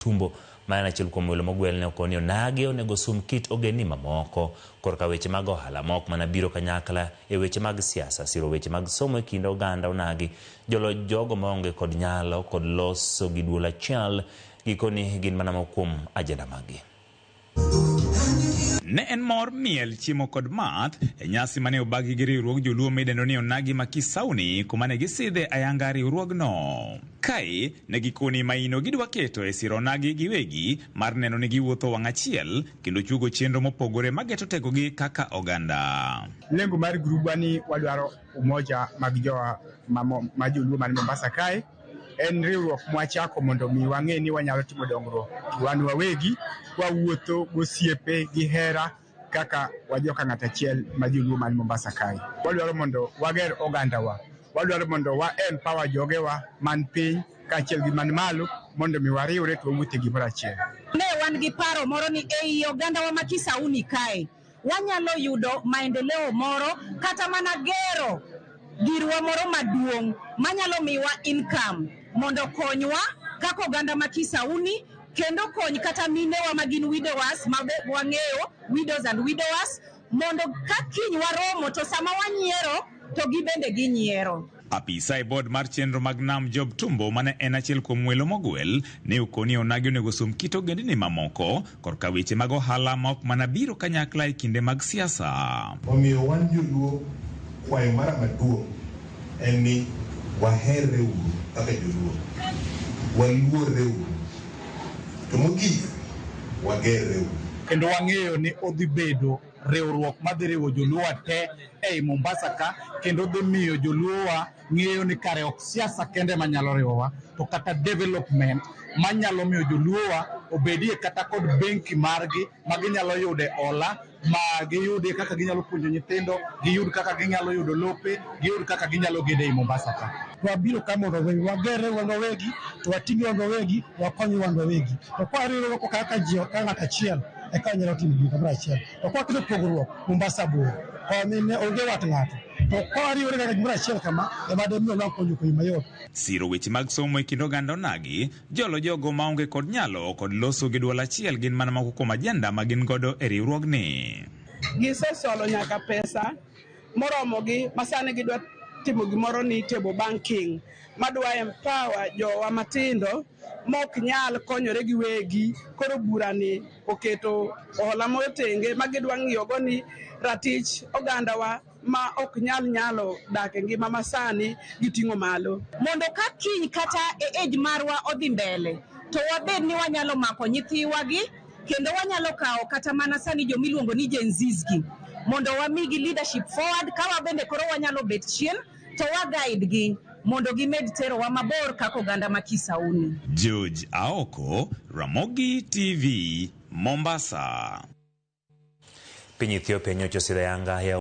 Tumbo ma en achiel kuom welo mogwel ne okoni onagi onego sum kit ogendni mamoko korka weche mag ohala ma ok mana biro kanyakla e weche mag siasa, siro weche mag somo e kind oganda onagi, jolo jogo maonge kod nyalo kod loso gi duol achiel gikoni gin mana moko kuom ajenda maggi. Ne en mor, miel, chiemo kod math e nyasi mane obagi gi riwruog joluo midendo ni Onagi ma Kisauni kuma ne gisidhe ayanga riwruogno. Kae ne gikoni maino gidwa keto e siro onagi giwegi mar neno ni giwuotho wang' achiel kendo chuogo chenro mopogore mageto tegogi kaka oganda. Lengo mar grubwa ni wadwaro umoja mag jowa ma joluo man Mombasa kae. En riwruok mwachako mondo mi wang'e ni wanyalo timo dongruok wan wawegi, kwawuotho gosiepe gi hera kaka wajoka ng'at achiel ma joluo man Mombasa kae. Wadwaro mondo wager ogandawa, wadwaro mondo wa empower jogewa man piny kaachiel gi man malo mondo mi wariwre to wawuoth e gimoro achiel. Ne wan gi paro moro ni ei ogandawa ma Kisauni kae wanyalo yudo maendeleo moro kata mana gero girwa moro maduong' manyalo miwa income mondo konywa kaka oganda ma Kisauni kendo kony kata minewa ma gin widowers ma wang'eyo widows and widowers mondo ka kiny waromo to sama wanyiero to gibende ginyiero. Apisa e board mar chenro mag nam Job Tumbo mane en achiel kuom welo mogwel ne okoni onagi onego sum kit ogendni mamoko korka weche mag ohala ma ok mana biro kanyakla e kinde mag siasa. Omiyo wan joluo kwayo mara maduong' en ni waherre uru kaka joluo, waluorre uru, to mogik wagerre uru. Kendo wang'eyo ni odhi bedo riwruok madhi riwo joluowa te ei Mombasa ka kendo dhi miyo joluowa ng'eyo ni kare ok siasa kende manyalo riwowa to kata development manyalo miyo joluowa obedie kata kod benki margi ma ginyalo yude hola ma giyudie kaka ginyalo puonjo nyithindo, giyud kaka ginyalo yudo lope, giyud kaka ginyalo gedo ei Mombasa ka. Wabiro ka mondo wagerre wan wawegi, to wating're wan wawegi, wakony wan wawegi. To kwa riwruok kaka ji ka ng'ato achiel, eka wanyalo timo gik kamoro achiel. To kwa waketo pogruok, Mombasa bor. Koni ne onge wat ng'ato. To kwa wariwore kaka gimoro achiel kama, ema demi wanwang' konyruok e yo mayot. Siro weche mag somo e kind oganda onagi, jolo jogo maonge kod nyalo kod loso gi duol achiel gin mana moko kuom ajenda ma gin godo e riwruogni. Gisesolo nyaka pesa moromogi ma sani gidwa timo gimoro ni table banking madwa empower jowa matindo mok nyal konyore giwegi. Koro burani oketo hola moro tenge ma gidwa ng'iyogo ni ratich ogandawa ma ok nyal nyalo dak e ngima masani giting'o malo. Mondo ka kiny kata e age marwa odhi mbele to wabed ni wanyalo mako nyithiwa gi kendo wanyalo kawo kata mana sani jomiluongo ni Gen Zs gi mondo wamigi leadership forward ka wabende koro wanyalo bet chien to wa guide gi mondo gimed terowa mabor kaka oganda ma Kisauni. George Aoko, Ramogi TV, Mombasa. Piny Ethiopia nyocha osidho ayanga.